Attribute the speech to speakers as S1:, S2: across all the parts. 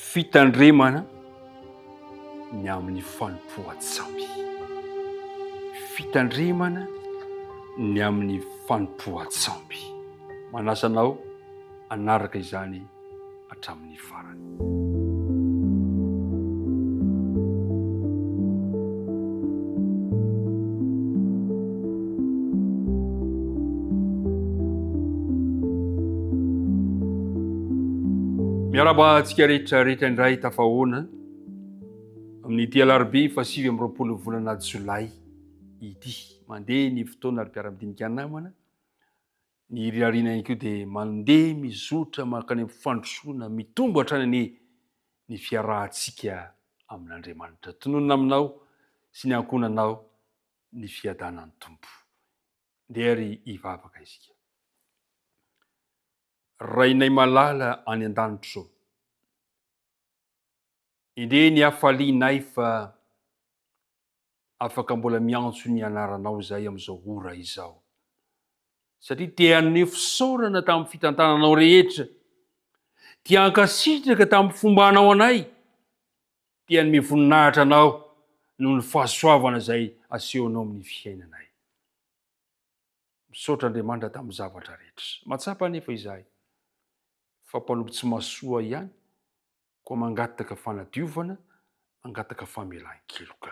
S1: Fitandremana ny amin'ny fanompoan-tsampy. Fitandremana ny amin'ny fanompoan-tsampy. Manasa anao hanaraka izany hatramin'ny farany. Miarahaba antsika rehetra rehetra indray tafahoana amin'ity alarobia fa 29 volana jolay ity. Mandeha ny fotoana ary mpiara-midinika namana. Ny riariana ihany koa dia mandeha mizotra mankany amin'ny fandrosoana mitombo hatrany anie ny fiarahantsika amin'Andriamanitra. Tononina aminao sy ny ankohonanao ny fiadanan'ny Tompo. Ndeha ary hivavaka isika. Rainay malala any an-danitra ô, endrey ny hafalianay fa afaka mbola miantso ny anaranao izahay amin'izao ora izao. Satria te hanome fisaorana tamin'ny fitantananao rehetra, te hankasitraka tamin'ny fombanao anay, te hanome voninahitra anao noho ny fahasoavana izay asehonao amin'ny fiainanay. Misaotra Andriamanitra tamin'ny zavatra rehetra. Mahatsapa anefa izahay fa mpanompo tsy mahasoa ihany koa mangataka fanadiovana, mangataka famelan-keloka.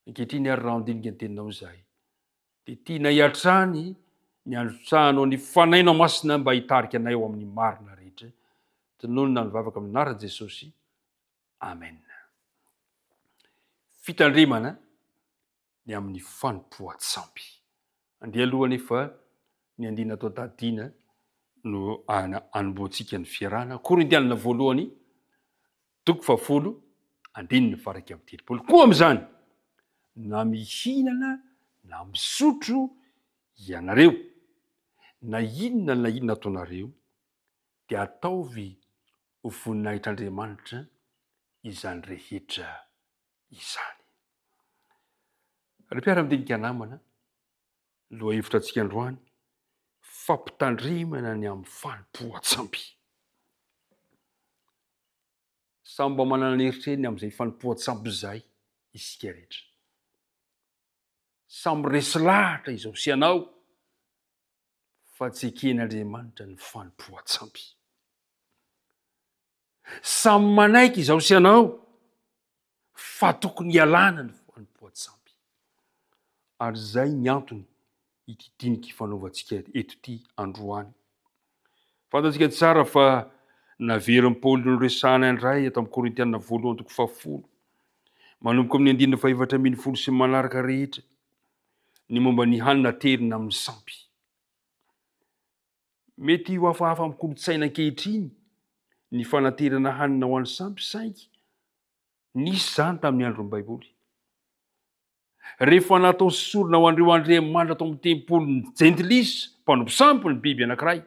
S1: Ankehitriny ary raha handinika ny teninao izahay, dia tianay hatrany ny handrotsahanao ny Fanahinao Masina mba hitarika anay ho amin'ny marina rehetra. Tononina ny vavaka amin'ny anaran'i Jesosy. Amen. Fitandremana ny amin'ny fanompoan-tsampy. Andeha aloha anefa ny andiana atao tadiana no anombohantsika ny fiarahana. Korintianina voalohany, toko fahafolo, andininy faha-31. Koa amin'izany, na mihinana na misotro ianareo, na inona na inona ataonareo, dia ataovy ho voninahitr'Andriamanitra izany rehetra izany. Ry mpiara-midinika namana, lohahevitra antsika androany, fampitandremana ny amin'ny fanompoan-tsampy. Samy mba manana ny eritreriny amin'izay fanompoan-tsampy izay isika rehetra. Samy resy lahatra izao sy ianao fa tsy eken'Andriamanitra ny fanompoan-tsampy. Samy manaiky izaho sy ianao fa tokony hialana ny fanompoan-tsampy. Ary izay ny antony ity dinika ifanaovantsika eto ity androany. Fantatsika tsara fa naverin'i Paoly noresahana indray eto amin'ny Korintiana voalohany toko fahafolo, manomboka amin'ny andininy fahefatra ambin'ny folo sy ny manaraka rehetra, ny momba ny hanina aterina amin'ny sampy. Mety ho hafahafa amin'ny kolontsaina ankehitriny ny fanaterana hanina ho an'ny sampy, saingy nisy izany tamin'ny andron'ny Baiboly. Rehefa natao sorona ho an'ireo andriamanitra tao amin'ny tempolin'ny jentilisa mpanompo sampy ny biby anankiray,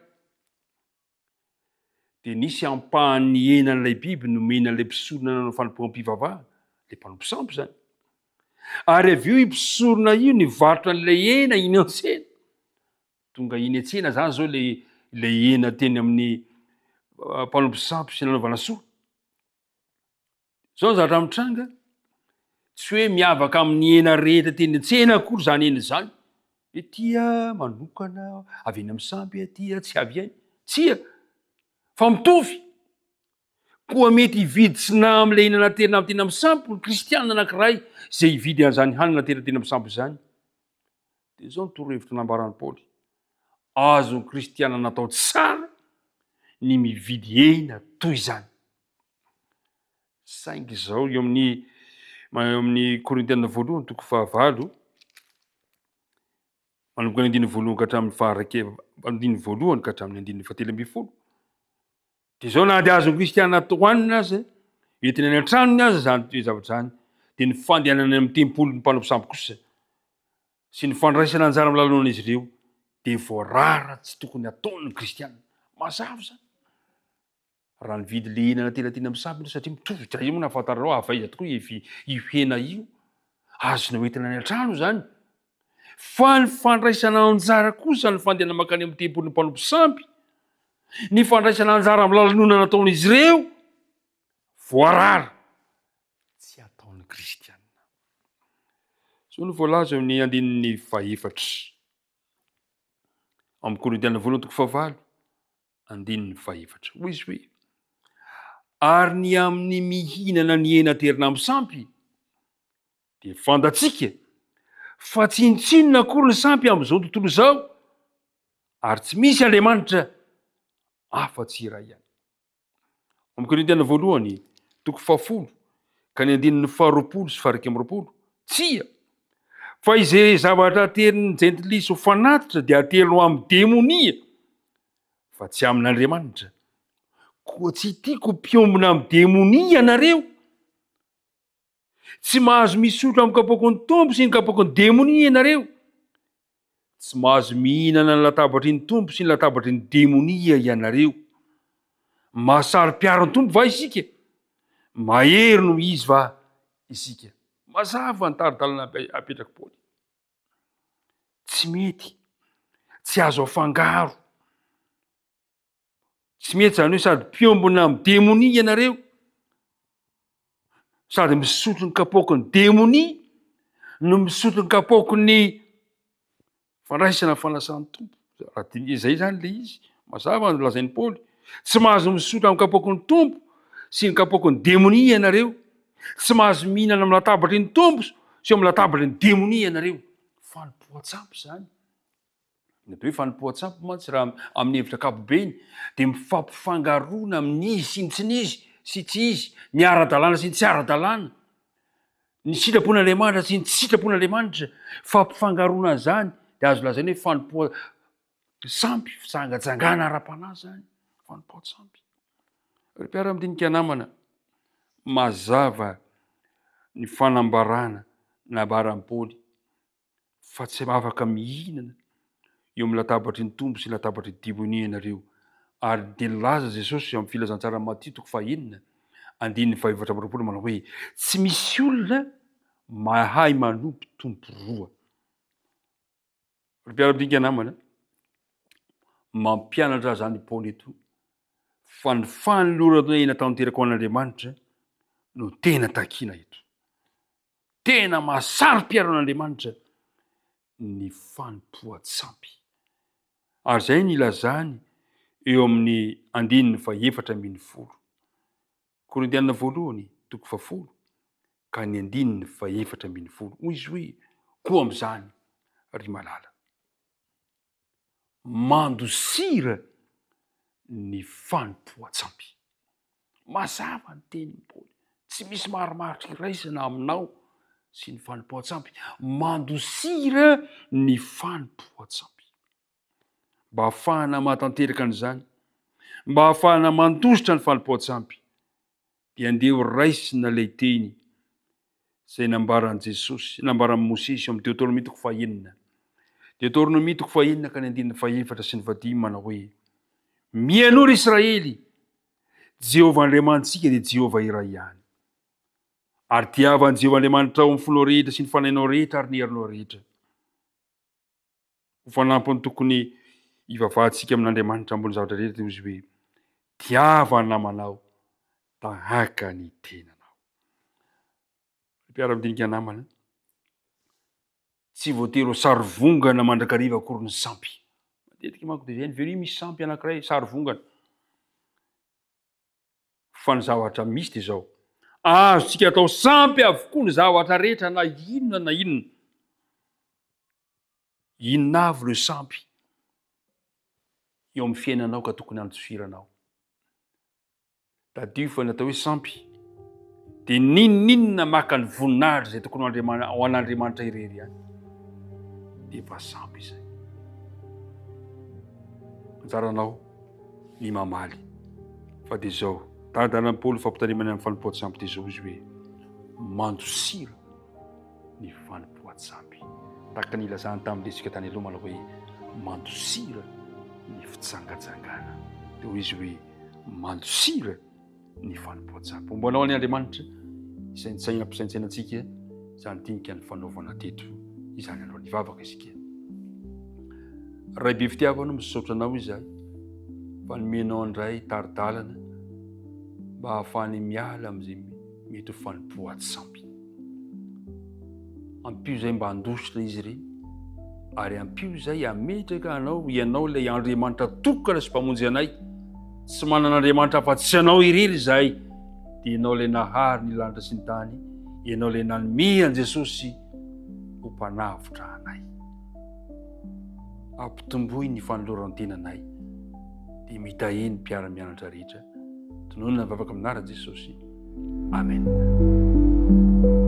S1: dia nisy ampahan'ny henan'ilay biby nomena an'ilay mpisorona nanao fanompoam-pivavahana, ilay mpanompo sampy izany. Ary avy eo io mpisorona io nivarotra an'ilay hena iny an-tsena. Tonga eny an-tsena zany zao le le hena teny amin'ny mpanompo sampy sy nanaovana soa. Zao ny zavatra mitranga, tsy hoe miavaka amin'ny hena rehetra teny an-tsena akory zany hena izany. Ety manokana avy eny amin'ny sampy aty tsy avy eny. Tsia, fa mitovy. Koa mety hividy tsy na amin'ilay hena naterina avy teny amin'ny sampy ny kristiana anankiray izay hividy an'izany hanina naterina teny amin'ny sampy izany. Dia izao ny torohevitra nambaran'i Paoly, Azon'ny kristiana natao tsara ny mividy hena toy izany. Saingy izao eo amin'ny eo amin'ny Korintiana voalohany toko fahavalo, manomboka ny andininy voalohany ka hatramin'ny faha-iraika andininy voalohany ka hatramin'ny andininy fahatelo ambin'ny folo, Dia izao na dia azon'ny kristiana hohanina aza, entiny any an-tranony aza izany toe-javatra izany, dia ny fandehanana any amin'ny tempolin'ny mpanompo sampy kosa sy ny fandraisana anjara amin'ny lalàn'izy ireo dia voarara tsy tokony hataon'ny kristiana. Mazava izany. Raha nividy le hena natelatina amin'ny sampy ianao satria mitovy dia io moa no ahafantaranao avy aiza tokoa io hena io. Azonao entina any an-trano izany. Fa ny fandraisana anjara kosa ny fandehanana mankany amin'ny tempolin'ny mpanompo sampy, ny fandraisana anjara amin'ny lalonona nataon'izy ireo, Voarara tsy ataon'ny kristiana. Izao no voalaza eo amin'ny andininy fahefatra. Amin'ny Korintiana voalohany toko fahavalo, andininy fahefatra. Hoy izy hoe, Ary ny amin'ny mihinana ny hena aterina amin'ny sampy, dia fantatsika fa tsinontsinona akory ny sampy amin'izao tontolo izao, ary tsy misy Andriamanitra afa-tsy iray ihany. Amin'ny Korintiana voalohany, toko fahafolo, ka ny andininy faharoapolo sy faha 21, Tsia! Fa izay zavatra aterin'ny jentilisa ho fanatitra dia ateriny ho amin'ny demonia, fa tsy amin'Andriamanitra. Koa tsy tiako ho mpiombona amin'ny demonia ianareo. Tsy mahazo misotro amin'ny kapoaky ny Tompo sy ny kapoaky ny demonia ianareo. Tsy mahazo mihinana ny latabatry ny Tompo sy ny latabatry ny demonia ianareo. Mahasaro-piaro ny Tompo va isika? Mahery noho Izy va isika? Mazava ny tari-dalana apetrak'i Paoly. Tsy mety, tsy azo afangaro. Tsy mety izany hoe sady mpiombona amin'ny demonia ianareo, sady misotro ny kapoaky ny demonia no misotro ny kapoaky ny fandraisana fanasan'ny Tompo. Raha diniha izay izany ilay izy, mazava ny lazain'i Paoly. Tsy mahazo misotro amin'ny kapoaky ny Tompo sy ny kapoaky ny demonia ianareo. Tsy mahazo mihinana amin'ny latabatry ny Tompo sy eo amin'ny latabatry ny demonia ianareo. Fanompoan-tsampy izany. Ny atao hoe fanompoan-tsampy mantsy raha amin'ny hevitra ankapobeny dia mifampifangaroana amin'ny izy sy ny tsy izy sy tsy izy, ny ara-dalàna sy ny tsy ara-dalàna, ny sitrapon'Andriamanitra sy ny tsy sitrapon'Andriamanitra. Fampifangaroana an'izany dia azo lazaina hoe fanompoan-tsampy, fijangajangana ara-panahy izany, fanompoan-tsampy. Ry mpiara-midinika namana, mazava ny fanambarana nambaran'i Paoly fa tsy afaka mihinana eo amin'ny latabatry ny Tompo sy ny latabatry ny demonia ianareo. Ary dia nilaza Jesosy amin'ny filazantsaran'i Matio toko fahenina, andininy fahefatra amby 20 manao hoe, Tsy misy olona mahay manompo tompo roa. Ry mpiara-midinika namana, mampianatra izany i Paoly eto fa ny fanolorana aina tanteraka ho an'Andriamanitra no tena takina eto. Tena mahasaro-piaro an'Andriamanitra ny fanompoan-tsampy. Ary izay no ilazany eo amin'ny andininy fahefatra 18. Korintiana voalohany, toko fahafolo, ka ny andininy fahefatra 18. Hoy izy hoe, Koa amin'izany, ry malala, mandosira ny fanompoan-tsampy. Mazava ny tenin'i Paoly. Tsy misy marimaritra iraisana aminao sy ny fanompoan-tsampy. Mandosira ny fanompoan-tsampy. Mba hahafahana mahatanteraka an'izany, mba hahafahana mandositra ny fanompoan-tsampy, dia andeha ho raisina ilay teny izay nambaran'i Jesosy, nambaran'i Mosesy ao amin'ny Deoteronomia toko fahenina. Deoteronomia toko fahenina ka ny andininy fahefatra sy ny fahadimy manao hoe, Mihainoa ry Israely, Jehovah Andriamanitsika dia Jehovah iray ihany. Ary tiava an'i Jehovah Andriamanitrao amin'ny fonao rehetra sy ny fanahinao rehetra ary ny herinao rehetra. Ho fanampiny tokony hivavahantsika amin'Andriamanitra ambony zavatra rehetra dia hoy izy hoe, Tiava ny namanao tahaka ny tenanao. Ry mpiara-midinika namana, tsy voatery ho sarivongana mandrakariva akory ny sampy. Matetika manko dia izay ny very misy sampy anankiray sarivongana. Fa ny zavatra misy dia izao, azontsika atao sampy avokoa ny zavatra rehetra na inona na inona. Inona avy ireo sampy eo amin'ny fiainanao ka tokony handosiranao? Tadidio fa ny atao hoe sampy dia n'inon'inona maka ny voninahitra izay tokony ho an'Andriamanitra irery ihany dia efa sampy izay. Anjaranao ny mamaly fa dia izao, tari-dalan'i Paoly fampitandremana amin'ny fanompoan-tsampy dia izao izy hoe mandosira ny fanompoan-tsampy. Tahaka ny nilazany tamin'ny resaka tany aloha manao hoe mandosira ny fijangajangana. Dia hoy izy hoe mandosira ny fanompoan-tsampy. Homba anao anie Andriamanitra isaintsaina ampisaintsaina antsika izany dinika ny fanaovana teto izany androany. Hivavaka isika. Ray be fitiavana, misaotra anao izahay fa nomenao indray tari-dalana. mba hahafahany miala amin'izay mety ho fanompoan-tsampy. Ampio izay mba handositra izy ireny ary ampio izay hametraka anao, ianao ilay Andriamanitra tokana sy mpamonjy anay. Tsy manana Andriamanitra afa-tsy anao irery izahay, dia ianao ilay nahary ny lanitra sy ny tany, ianao ilay nanome an'i Jesosy ho mpanavotra anay. Ampitomboy ny fanoloran-tenanay, dia mitahia ny mpiara-mianatra rehetra. Tononina ny vavaka amin'ny anaran'i Jesosy. Amen.